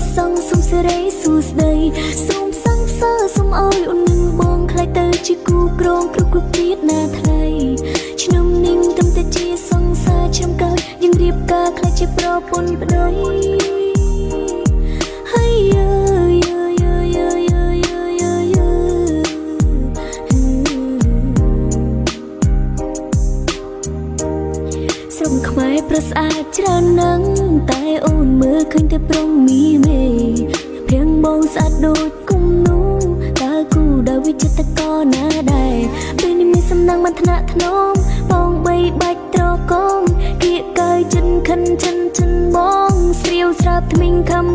ព្រះសង្ឃសូមសេរីសួស្តីសូមសង្សើសូមឲ្យអូននឹងបងខ្លាយទៅជាគូក្រងគ្រប់គ្រប់ជាតិណាថ្លៃឆ្នាំនេះត្រឹមតែជាសង្សារឆ្នាំក្រោយយើងរៀបការខ្លាយជាប្រពន្ធប្តីហើយយើយើយើយើយើយើយើ ស្រុកខ្មែរប្រស្អាតច្រើនណាស់តែអូនមើលឃើញតែប្រុងមីមេភៀងបងស្អាតដូចគុំនោះតើគូដល់វិចិត្រករណាដែរពេលនេះមានសំណាងបានថ្នាក់ថ្នមបងបីបាច់ត្រកងគៀកកាយចិនខិនចិនចិនបងស្រាវស្រាប់ថ្មីងខំ